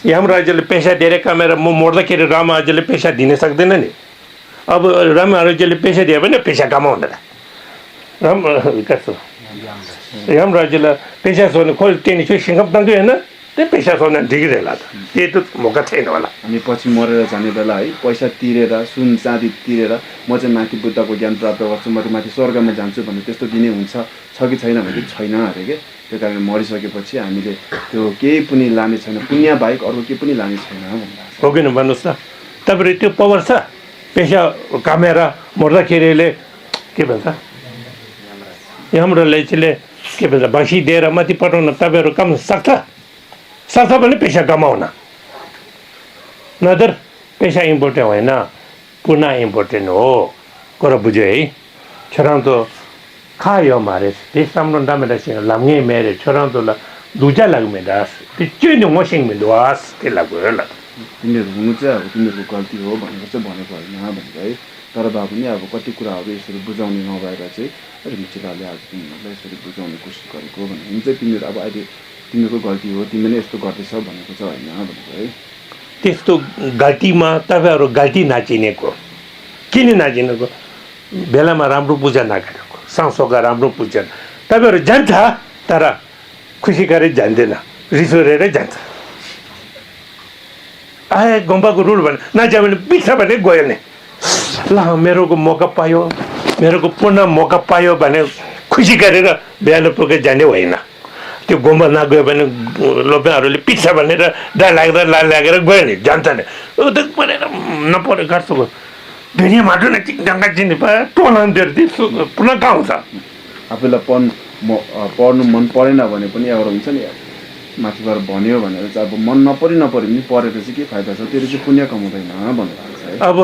यमराजले पैसा धेरै कमाएर म मर्दाखेरि रामराज्यले पैसा दिन सक्दैन नि। अब रामराज्यले पैसा दियो भने पैसा कमाउँदैन, कस्तो यमराज्यलाई पैसा सोध्नु खोज त्यहाँदेखि चाहिँ सिङ्गम तान्छु होइन, त्यही पैसा सोध्न ठिकै त त्यही त मौका छैन होला। हामी पछि मरेर जाने बेला है पैसा तिरेर सुन चाँदी तिरेर म चाहिँ माथि बुद्धको ज्ञान प्राप्त गर्छु म माथि स्वर्गमा जान्छु भन्ने त्यस्तो दिने हुन्छ छ कि छैन भने छैन अरे के। त्यही कारण मरिसकेपछि हामीले त्यो केही पनि लाने छैन, पुण्य बाहेक अरू केही पनि लाने छैन भन्दा हो किन भन्नुहोस् त। तपाईँहरू त्यो पावर छ पैसा कमाएर मर्दाखेरिले के भन्छ यमराजले के भन्छ भैँसी दिएर माथि पठाउन तपाईँहरू कमाउन सक्छ भने पैसा कमाउन, नत्र पैसा इम्पोर्टेन्ट होइन पुनः इम्पोर्टेन्ट हो। कुरा बुझ्यो है। छोरा तो खायो हमारे देश राम्रो दामेर सिंह लामगे मेरे छोरा तो दुजा लाग में दास पिच्चै न मसिङ में दुआस के लाग्यो ल। तिनीहरू हुनु चाहिँ अब तिनीहरूको गल्ती हो भनेको चाहिँ भनेको होइन भनेको है। तर भए पनि अब कति कुराहरू यसरी बुझाउने नभएर चाहिँ मिचिलाले आज तिमीहरूलाई यसरी बुझाउने कोसिस गरेको भने हुन्छ। तिमीहरू अब अहिले तिमीहरूको गल्ती हो, तिमीले यस्तो गर्दैछौ भनेको चाहिँ होइन भनेको है। त्यस्तो गल्तीमा तपाईँहरू गल्ती नाचिनेको किन नाचिनेको, बेलामा राम्रो पूजा नगरेको, सांसोका राम्रो पूजा तपाईँहरू जान्छ तर खुसी गरेर जान्दैन, रिस गरेरै जान्छ। आए गुम्बाको रुल भने नजा भने बित्छ भने गयो नि, ल मेरोको मौका पायो मेरोको पूर्ण मौका पायो भने खुसी गरेर बिहान पुगेर जाने होइन। त्यो गुम्बा नगयो भने लोपेहरूले पिट्छ भनेर डर लाग्दा लाल लागेर गयो नि, जान्छ नि उता परेर नपरे गर्छु दुनियाँ माटो न चिङ्गा चिन्ने टोलान्थ्यो पुनः कहाँ आउँछ। आफूलाई पढ्नु मन परेन भने पनि एउटा हुन्छ नि माथिबाट भन्यो भनेर चाहिँ अब मन नपरि पनि परेर चाहिँ के फाइदा छ त्यसले चाहिँ पुण्य कमाउँदैन भन्नुभएको छ है अब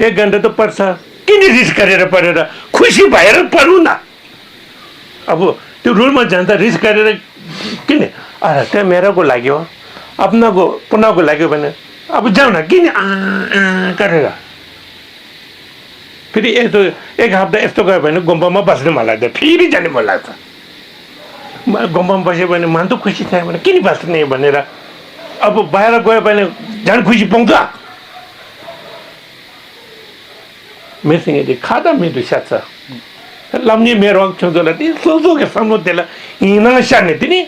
1 घन्टा त पर्छ किन रिस्क गरेर परेर खुसी भएर पढ्नु न अब त्यो रुलमा जान्छ रिस्क गरेर किन त्यो मेरोको लाग्यो अपनाको पुनाको लाग्यो भने अब जाऊ न किन गरेर फेरि यस्तो 1 हप्ता यस्तो गयो भने गुम्बामा बस्नु मन लाग्छ फेरि जाने मन लाग्छ गुम्बामा बस्यो भने मन त खुसी थियो भने किन बस्ने भनेर अब बाहिर गयो भने झन् खुसी पाउँछ मेसिङ यदि खादा मेरो साथ लम्ने मेरो छोजोला ती सोचो के सम्म त्यसलाई हिँड्न सार्ने तिनी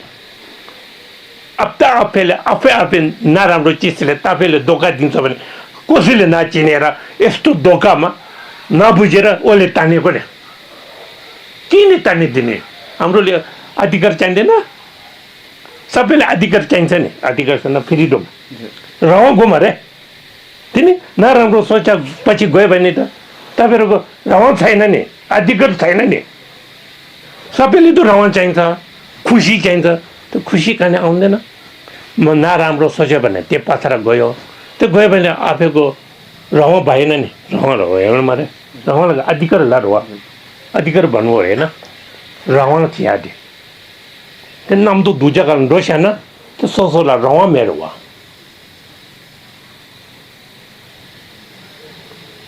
आफै नराम्रो चिजले तपाईँले धोका दिन्छ भने कसैले नचिनेर यस्तो धोकामा नबुझेर उसले तानेको नि किन तानिदिने हाम्रोले अधिकार चाहिँदैन सबैले अधिकार चाहिन्छ नि अधिकार छैन फ्रिडम रह घुम अरे तिनी नराम्रो सोचा पछि गयो भने त तपाईँहरूको रह छैन नि अधिकार छैन नि सबैले त रह चाहिन्छ खुसी चाहिन्छ त्यो खुसी खाने आउँदैन म नराम्रो सोच्यो भने त्यो पछाडि गयो त्यो गयो भने आफैको रह भएन नि रह हेर्नु मारे रहलाई अधिकार ला रह अधिकार भन्नु होइन रह थियादि त्यो नाम त दुजा कारण रोस्यान त्यो सोचोला रह मेरो वा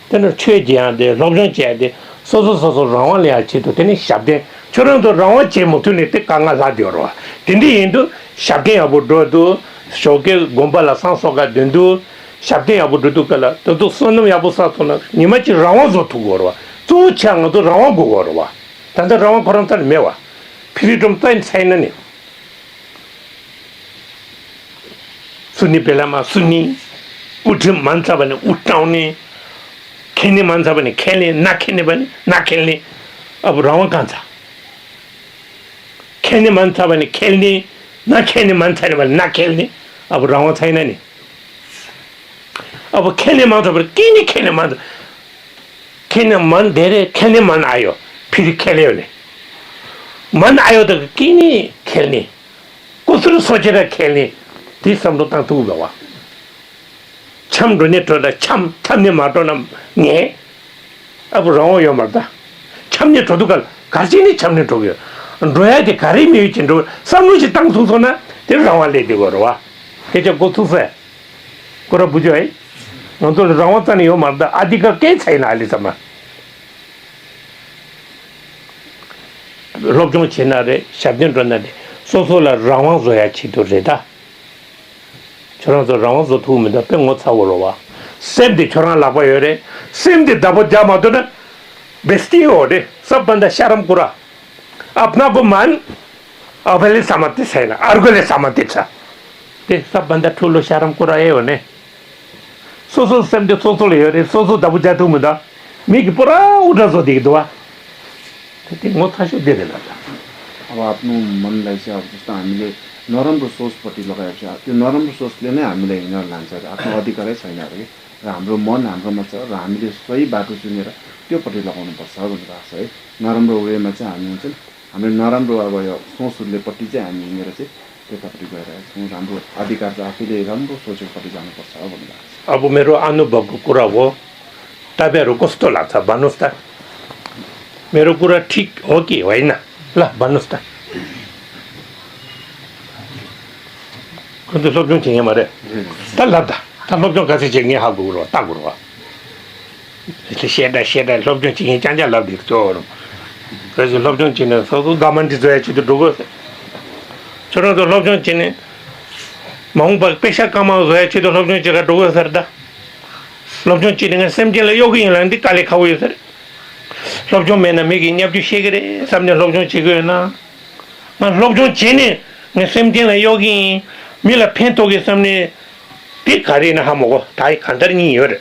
तेनो छे ज्यादे लब्जन च्यादे सोचो रह ल्या छि त तेनी शब्दे छोरो त रह चे मुथु ने ते कांगा जा दियो रो तिंदी हिंदू शब्दे अब दो शोके गोंबाला सांसोगा दिंदू शब्दे अब दो कला तो सोनो या बो सा सोना निमाची रह जो थु गोरवा तु छांग तो रह गो गोरवा तंद रह करन त मेवा फ्रीडम त छैन नि सुन्ने बेलामा सुन्नी उठ मान्छ भने उठाउने खेल्ने मान्छ भने खेल्ने नखेल्ने भने नखेल्ने अब रह कहाँ छ खेल्ने मान्छ भने खेल्ने नखेल्ने मन छैन भने नखेल्ने अब रह छैन नि अब खेल्ने मान्छ भने किन खेल्ने मन खेल्ने मन धेरै खेल्ने मन आयो फेरि खेल्यो भने मन आयो त किन खेल्ने कसरी सोचेर खेल्ने ती सम्झो त तु गवा छम ढुने टोला छमने माटो न ने अब रह यो मर्दा छमने ठोदुकल घाँसी नै छमने ठोक्यो रोया दे घरै मेइ चिन्डो सम्नु चाहिँ ताङ थुसो न त्यो रहले दियो गरो वा के चाहिँ गोथुसे कुरा बुझ्यो है अन्त रह त नि हो मर्दा अधिकार केही छैन अहिलेसम्म लोकजङ छिन रे शब्दन रन्दाले सोसोला रह जोया छितो रेदा छोरा त रह जो थु मे त pay ngo cha wo lo wa sem de छोरा लापो रे sem de दबो जामा त न बेस्ती हो रे सबभन्दा शरम कुरा अपनाको मन आफैले समति छैन अर्कोले समति छ त्यो सबभन्दा ठुलो शरम कुरा हो नि सोसो सेम de सोसो ले रे सोसो दबो जा थु मे त मिक पुरा उठा जो दिक दुवा त्यो ngo था सु दे देला अब आफ्नो मनलाई चाहिँ अब जस्तो हामीले नराम्रो सोचपट्टि लगाएको छ त्यो नराम्रो सोचले नै हामीलाई हिँडेर लान्छ आफ्नो अधिकारै छैन अरे र हाम्रो मन हाम्रोमा छ र हामीले सही बाटो चुनेर त्योपट्टि लगाउनुपर्छ भन्ने भएको छ है नराम्रो वेमा चाहिँ हामी हुन्छ हामीले नराम्रो अब यो सोचहरूलेपट्टि चाहिँ हामी हिँडेर चाहिँ त्यतापट्टि गइरहेको छौँ राम्रो अधिकार चाहिँ आफैले राम्रो सोचेपट्टि जानुपर्छ भन्ने भएको छ अब मेरो अनुभवको कुरा हो तपाईँहरू कस्तो लाग्छ भन्नुहोस् त मेरो कुरा ठिक हो कि होइन ल भन्नुहोस् त 근데 럽종 쟁이 말해. 달라다. 다 럽종 같이 쟁이 하고 그러. 딱 그러. 이제 셰다 럽종 쟁이 짱짱 럽디 저. 그래서 럽종 쟁이 서도 가만히 줘야지도 누구. 저러도 럽종 쟁이 몽박 पेशा कमाओ 줘야지도 럽종 쟁이가 누구 살다. 럽종 쟁이가 샘jel에 여기 있는데 깔래 가고 있어. 럽종 맨날 미기 nhập 시그래. 삼년 럽종 쟁이나. 만 럽종 쟁이 샘jel에 여기 밀라 펜토게 섬네 빅가리나 하모고 다이 간다니 여래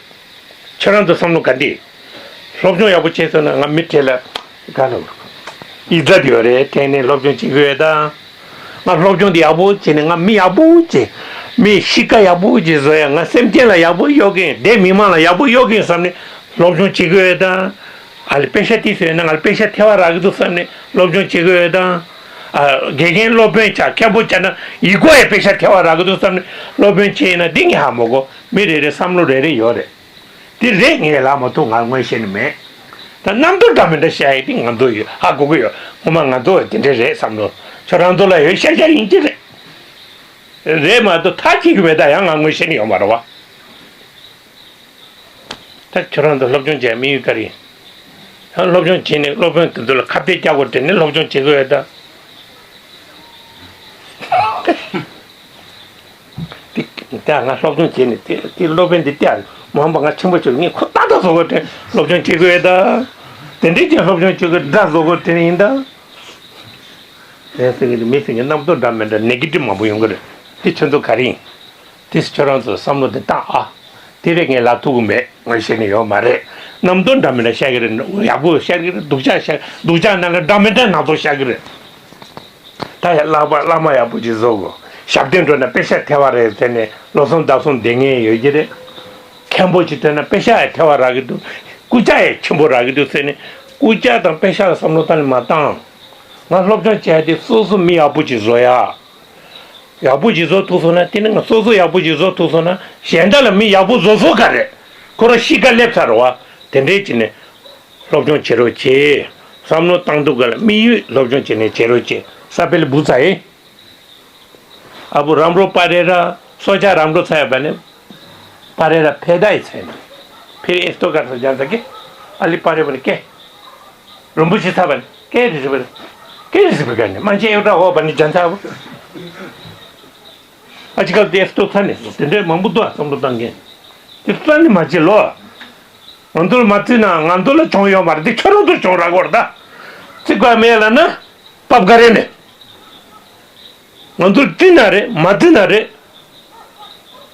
저런도 섬노 간디 롭종 야부체서는 가 밑에라 가는 이자디어래 테네 롭종 지구에다 마 롭종디 야부체는 가 미야부체 미 시카 야부체 저야 가 셈텔라 야부 여기 내 미만라 야부 여기 섬네 롭종 지구에다 알 페샤티스에는 알 페샤 태와라기도 섬네 롭종 지구에다 개개 로벤차 캬보잖아 이거에 백샷 태워라고도 삼 로벤체나 딩이 하모고 미래에 삼로래래 요래 디랭에 라모 동안 외신메 다 남도 담는데 샤이딩 안도요 하고고요 오만가도 진짜래 삼로 저랑도라 여샤샤 인지래 레마도 타키그메다 양안 외신이 오마로와 딱 저랑도 럽좀 재미있거리 럽좀 지네 럽좀 그들 카페 짜고 때네 럽좀 제거해다 나 럽좀 지네 티 럽인데 띠알 뭐한방가 첨부적인 코 따다서 그때 럽좀 제거해다 근데 럽좀 제거 다서 그때인다 그래서 그 메시지 남도 담는다 네게티브만 보이는 거래 티천도 가리 티스처럼서 삼로데 따아 디랭에 라투구메 뭐시니요 말에 남도 담는다 샤기는 야부 샤기는 누자 나는 담는다 나도 샤기를 다 라마야 부지소고 샵된도나 페샤 태와래 되네 로선 다손 댕에 여기래 캠보지 때나 페샤 태와라기도 구자에 첨보라기도 되네 구자다 페샤 삼로탄 마땅 나 롭전 제디 소소 미 아부지소야 야부지소 투소나 뛰는 거 소소 야부지소 투소나 현달라 미 야부조소 가래 그런 시간 랩사로와 된대지네 롭전 제로지 삼로 땅도 갈 미 롭전 제네 제로지 사벨 부자에 아부 람로 파레라 소자 람로 사야바네 파레라 페다이 차이나 페리 에스토 가서 잔다게 알리 파레버게 롬부시 사반 깨르지버 깨르지버가네 만제 요라고 바니 잔다고 아직까지 에스토 타네 근데 mam부도 아무도 단게 일단은 맞지로 안돌 맞지나 안돌 총요 말데 처럼도 총라고 그러다 지금 메라나 밥가래네 안돌 티나래 마드나래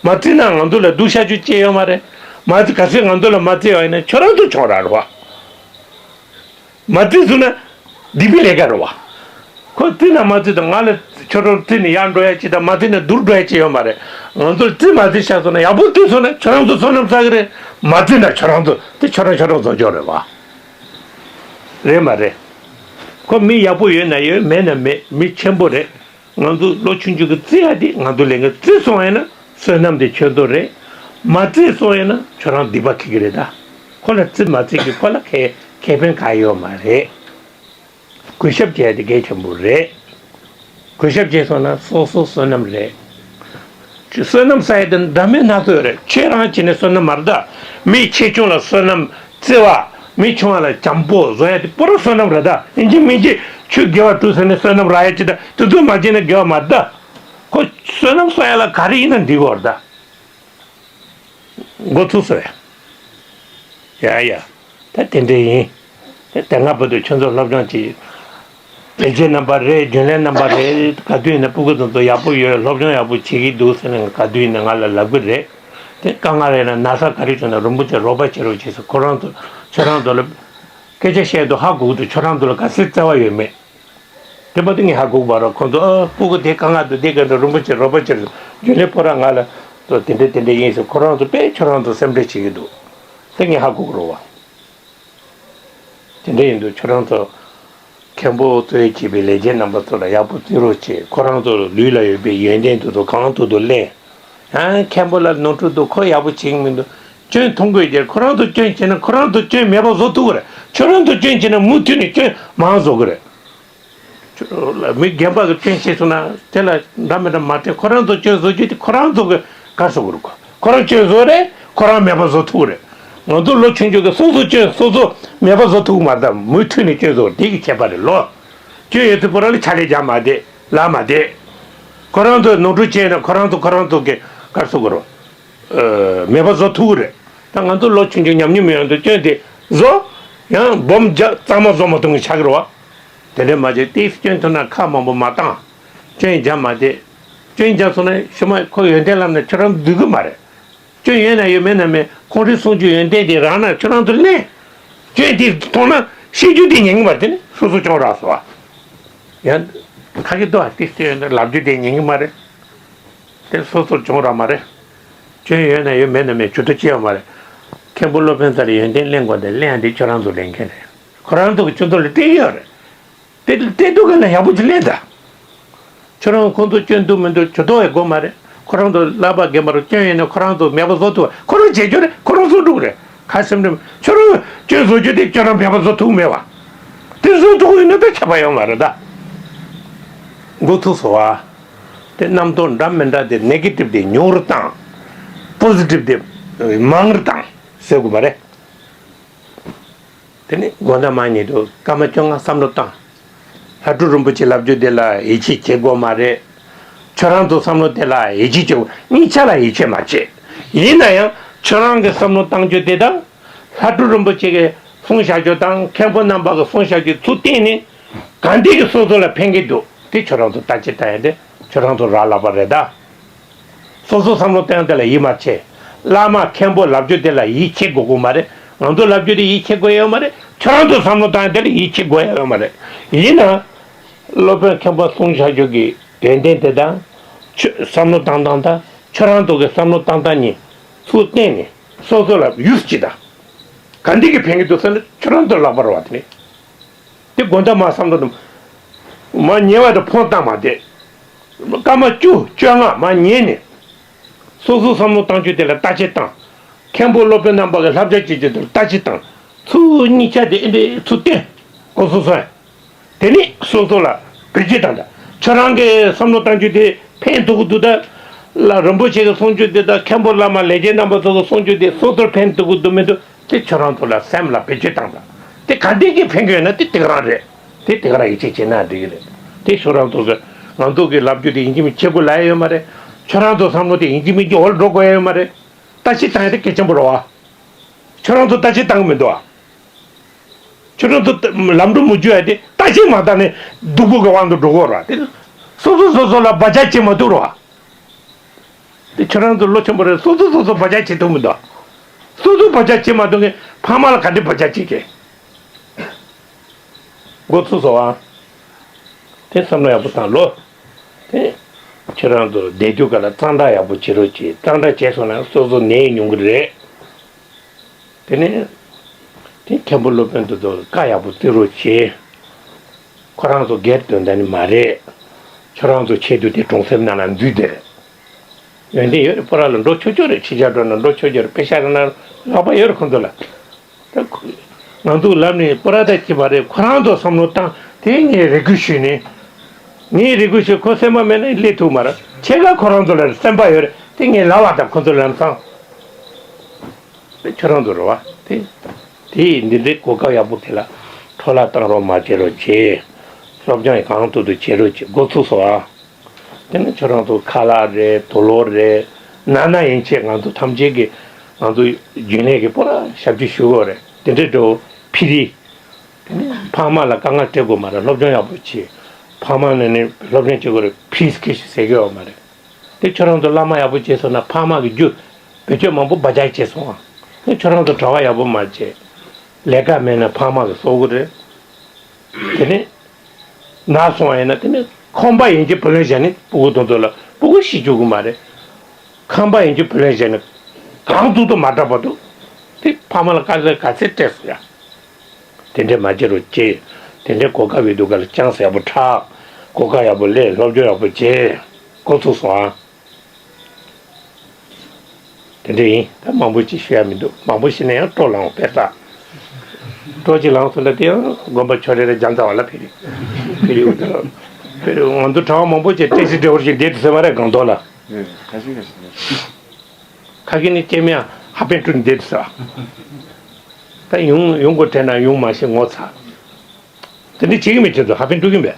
마드나 안돌 두샤주 째요 말에 마드 가세 안돌 마드요 아니네 처럼도 총라고 와 마드스나 디빌레가로 와 그때나 마드도 말에 저럴 때는 양도해지다 마드나 둘도해지요 말에 안돌 티 마드샤서나 야부트서나 처럼도 손을 사그래 마드나 처럼도 처럼도 저래 와 레 말에 그미 야부에 나요 매나메 미첨보래 나도 로춘주가 찌야디 나도 랭가 찌소에나 선남데 쳐도래 마찌소에나 저랑 디바키그래다 콜라 찌 마찌기 콜라 개변 가요 말에 구십제데 개첨보래 구십제소나 소소 선남래 선남 사이든 담에 나도래 체랑 지네 선남 말다 미 체중라 선남 찌와 미총알아 잠보 조야디 포로 선남라다 인지 미지 추겨와 투선에 선남 라야치다 투두 마지네 겨 맞다 그 선남 사야라 가리는 디고르다 고투서야 야야 다 텐데이 당아버도 천도 럽전지 이제 넘버레 전에 넘버레 가두이나 부고도 야부여 럽전 야부 지기 도스는 가두이나 알라라그레 강아래나 나사 가리잖아 롬부체 로바체로 지서 코란도 저랑도 계제시에도 하고도 저랑도 같이 싸워요 매 대바등이 하고 바로 건도 부고 대강아도 대가 롬부체 로바체로 전에 포랑 알아 또 텐데텐데 예서 코란도 빼 저랑도 샘레치기도 등이 하고 그러와 텐데인도 저랑도 캠보도의 집에 레전 넘버도라 야부티로치 코란도 류라요 비 연den도도 강도도 레 캠볼라 노트도 거의 아부 지금도 저 통고이들 코로나도 전체는 코로나도 전 매버서도 그래 저런도 전체는 무튼이 저 마서 그래 미 개바가 전체서나 tel라 남에다 마테 코로나도 저서 지 코로나도 가서 그렇고 코로나 저서래 코로나 매버서도 그래 너도 로친저가 소소 매버서도 말다 무튼이 저서 되게 개발을로 저 예트 보라리 차례자 마데 라마데 코로나도 노트체나 코로나도 게 가서그로 매버서 투르 당한도 로친지 냠냠면도 저데 조야 bom자 담아서 동이 차그러와 되네 맞에 티스전토나 카마뭐 마땅 제자마데 제자손에 정말 거기 연대람네처럼 누구 말해 저 얘네 요면에 코리 소주 연대디라나 저런 들네 제디 돈나 시주디 얘기 말더니 소소 좀 알아서 와 야 가게도 아티스트인데 랍주디 얘기 말해 소소 좀 알아 말해 저 얘네 요면에 주도지야 말해 캠블로 펜사리 연대 랭고데 랭디 저런도 랭게네 그런도 그 정도를 때려래 때도 그냥 야부질래다 저런 건도 쩐도면도 저도 해고 말해. 그런도 라바 게마로 쩐에는 그런도 매버서도 그런 제조래 그런 소도 그래. 가슴님 저런 저소주대 저런 매버서 두매와. 그래서 두고 있는데 잡아요 말이다. 고투소와 남도 남면다데 네게티브 데 뇨르당 포지티브 데 망르당 세고 말해. 되네 고나마니도 까마정아 삼로당 하두rum부치 랍주델라 이치 제고 말에 저랑도 삼로델라 이치 제고 니차라 이치 맞지 이나야 저랑게 삼로당 주대다 하두rum부치게 송샤조당 캠프 남바가 송샤지 투테니 간디게 소돌라 팽기도 티 저랑도 따지 따야 돼 저랑도 라라바레다 소소 삼로당델라 이 맞지 라마 캠프 랍주델라 이치 고고 말에 남도 랍주디 이치 고예요 말에 저랑도 삼로당델라 이치 고예요 말에 이나 로베 캠프 송샤조기 된된데다 삼로당당다 저랑도게 삼로당다니 투테니 소돌라 유스지다 간디게 팽기도서는 저런도 라바로 왔더니 때 gonda 마삼도 마녀와도 폰다마데 까마쭈 짱아 마녀네 소소 삼로 땅주들라 따지땅 캠볼로페 남바가 삽자지들 따지땅 투니차데 투때 고소서 되니 소소라 비지단다 저랑게 삼로 땅주데 펜도구두다 라 럼보체가 손주데다 캠볼라마 레젠드 넘버도 손주데 소돌 펜도구두메도 때 저런돌라 샘라 베제당다 때 간디게 팽겨나 때 때가라래 때 때가라 이제제나 되게 때 저런도가 난도게 랍주디 인지미 제고 라요 말에 저런도 삼노데 인지미 올 로고예요 말에 다시 땅에 개점으로 와 저런도 다시 땅면 와 저런도 람도 무줘야 돼 다시 마다네 누구가 완도 로고라 소소소소라 바자치 못 들어와 때 저런도 놓쳐버려 소소소소 바자치 도문다 소도 바자치 마동에 파마를 간데 바자치게 고투소와 대삼로야 부탄로 대 저런도 내주가라 탄다야 부치로지 탄다 제소나 소소 내용그래 되네 대 캠블로펜도 가야 부티로지 코란도 게던다니 말에 저런도 체도대 동sem나는 뒤데 근데 여러 포랄은 로초조를 치자도는 로초조를 빼샤르나 아바 여러 컨돌라 나도 라니 포라다치 말에 코란도 섬노땅 대니 레구시니 니 레구시 코세마면 일레투 말아 제가 코란돌을 셈바여 땡에 라와다 컨돌람상 저런도로 와 디 니데 고가야 부텔라 톨라땅로 마제로지 섬정의 강도도 제로지 고투소와 때는 저런도 칼라레 돌로레 나나 인체 간도 탐제게 간도 윤에게 보라 샵지 슈거레 근데도 피리 파마라 강아테고 말아 럽정야 붙이 파마는 럽정 쪽으로 피스케시 세겨 말아 때 저런도 라마야 붙이서 나 파마기 주 배점만 뭐 바자이체서 저런도 좋아야 뭐 맞지 레가면은 파마가 소그래 근데 나소에나 근데 컴바 인지 플레이전이 보고도돌라 보고 시주고 말해 컴바 인지 플레이전이 강도도 맞아봐도 이 파마를 가서 됐어야 근데 맞으로 제 근데 고가 위도가 장사야 부타 고가야 볼래 로줘야 볼지 고소소아 근데 다 마부지 쉬야미도 마부시네요 돌랑 뺐다 도지랑 손대요 고바 처리를 장자와라 필이 우더 pero cuando estábamos pues te de origine se va a gondola casi 가기니 때문에 하벤툰 됐어 다 용거 되나 용 맛이 못사 근데 지금 있어도 하벤툰이 왜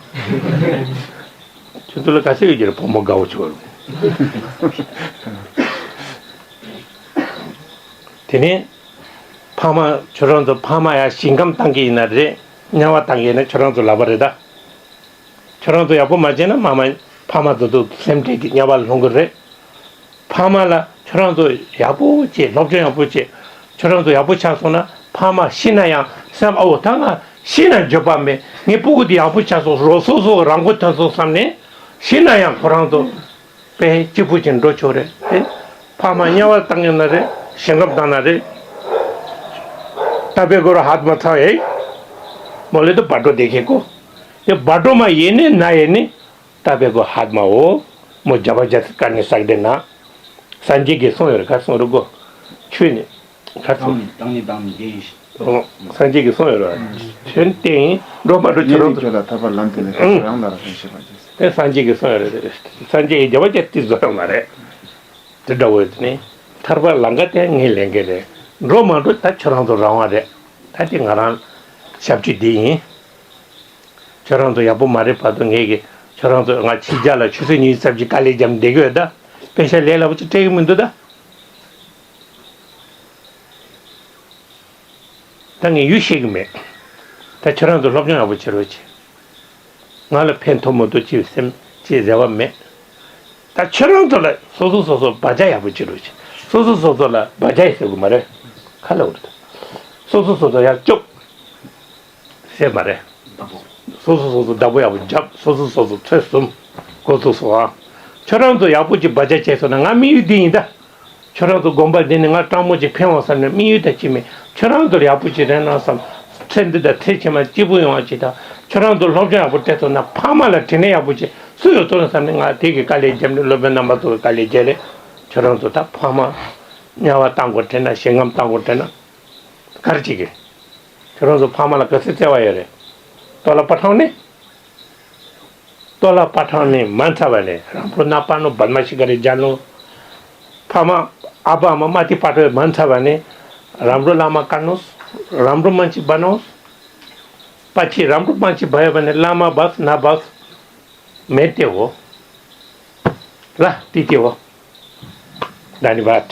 저들 가서 이제 뭐 가고 저 되네 파마 저런도 파마야 신감 단계 있나데 냐와 단계는 저런도 라버레다 저런도 야보 맞잖아 마마 파마도도 샘티 냐발 홍거래 파마라 저런도 야보지 럽정 야보지 저런도 야보 차소나 파마 신나야 삼 당아 신나 접함에 니 보고디 야보 차소 로소소 랑고탄소 삼네 신나야 그랑도 배 지부진 로초래 파마 냐와 당연나래 생각다나래 ताबेगोर हाथ में था ये बोले तो बाटो देखे को ये बाटो में ये ने ना ये ने ताबेको हातमा हो म जबरजस्त गर्न सक्दैन संजीकी सोयर खर्सुरको छुने खर्सु 당니 게이시 संजीकी सोयर छुन्ते रोमाटो छोरो 얘기가 타발 란테네 그랑나라 현실하지. ते संजीकी सोयर संजी जबरजस्ती जोर मारे ते दवतने थरबा लंगते ngilenगे रोमाटो ता छोरांतो रावारे ताति ngara sabji di छोरांतो याबो मारे पादो nge게 छोरांतो nga 치자라 추세니 sabji 칼리 잠 되고다 스페셜 레라부터 되게 문도다 당이 유식매 다 저랑도 럽정하고 저러지 나를 펜토모도 지sem 지자와매 다 저랑도 소소소소 바자야 부지로지 소소소소라 바자이서 그 말에 칼라우르다 소소소소 야쪽 세 말에 소소소소 다보야 부잡 소소소소 최숨 고소소와 저랑도 야부지 바자체서는 아미유딩이다 저랑도 공부되는 거 땅모지 평화선은 미유다치면 저랑도 야부지는 나서 트렌드다 태치만 지부용하지다 저랑도 럽자 볼 때도 나 파마를 지내 야부지 수요 도는 사람이 되게 깔리 점을 러변 남아도 깔리제래 저랑도 다 파마 냐와 땅고 때나 생감 땅고 때나 가르치게 저랑도 파마를 कसं ठेवायरे तोला पठाउने मान्छाले राम्रो नपानु बदमासी गरी जानु फामा अब आमा माथि पाठो भन्छ भने राम्रो लामा काट्नुहोस् राम्रो मान्छे बनाओस् पछि राम्रो मान्छे भयो भने लामा बस नबस मेट्यो हो ल त्यति हो धन्यवाद